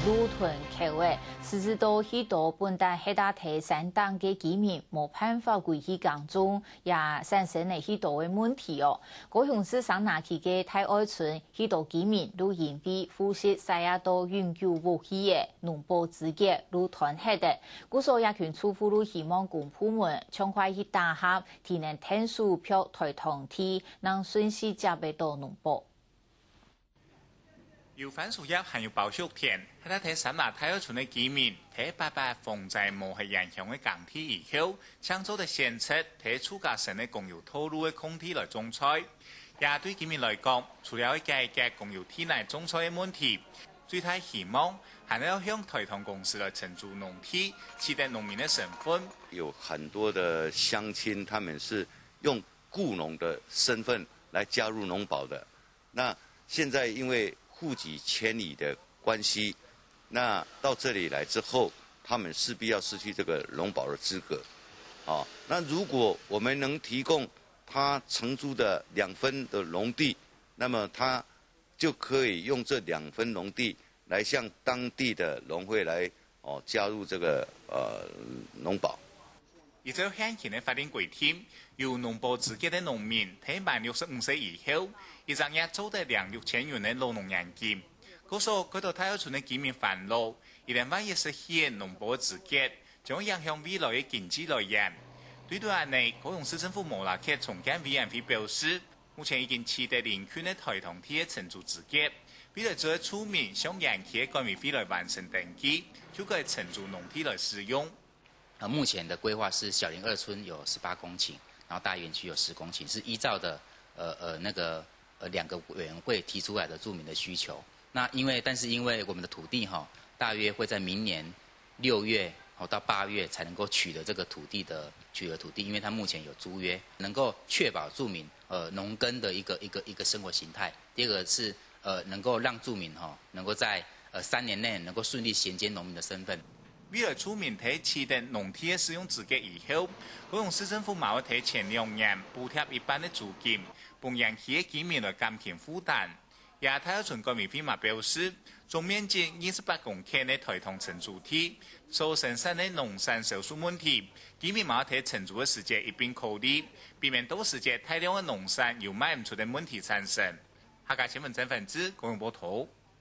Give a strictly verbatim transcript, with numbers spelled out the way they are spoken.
路斷溝仔，實質到許多本旦歇在山頂个居民無辦法歸去耕種，也產生了許多个問題哦。高雄市城南區个大愛村，許多居民就因為戶籍徙啊到永久無去个農保資格就斷忒了。故所這群住戶就希望公部門盡快去打合，提能𢯭手辦台糖地，能順序接得到農保。 有番薯葉還有包粟田，歇在山林大愛村个居民，在八八風災無核影響个耕地以後，正做得選擇在自家脣个公有道路个空地來種菜。這對居民來講，除了愛解決公有地泥種菜个問題，最大希望還愛向台糖公司來承租農地，取得農民个身份。有很多的鄉親，他們是用雇農的身份來加入農保的。 那現在因為戶籍遷移的關係，那到這裡來之後，他們勢必要失去這個農保的資格。哦，那如果我們能提供他承租的兩分的農地，那麼他就可以用這兩分農地來向當地的農會來，哦，加入這個，呃，農保。 依照現行个法令規定，有農保資格个農民，在滿六十五歲以後，一隻月做得領六千元个老農年金。故所，該兜大愛村个居民煩惱，一旦萬一失去農保資格，將會影響未來个經濟來源。對於恁呢，高雄市政府無拉缺重建委員會表示，目前已經取得鄰近个台糖地个承租資格，未來只愛住民向園區个管委會來完成登記，就可以承租農地來使用。 呃，目前的規劃是小林二村有十八公頃，然後大園區有十公頃，是依照的，呃，呃，那個，呃，兩個委員會提出來的住民的需求。那因為，但是因為我們的土地哈，大約會在明年六月，哦，到八月才能夠取得這個土地的，取得土地，因為它目前有租約，能夠確保住民，呃，農耕的一個，一個，一個生活形態。第二個是，呃，能夠讓住民哈，能夠在，呃，三年內能夠順利銜接農民的身份。 未來住民在取得農地个使用資格以後，高雄市政府嘛會在前兩年補貼一半个租金，分園區个居民來減輕負擔。也大愛村管委會嘛表示，總面積二十八公頃个台糖承租地，所生產个農產銷售問題，居民嘛會在承租个時節一併考慮，避免到時節大量个農產又賣毋出个問題產生。客家新聞曾文志，高雄報導。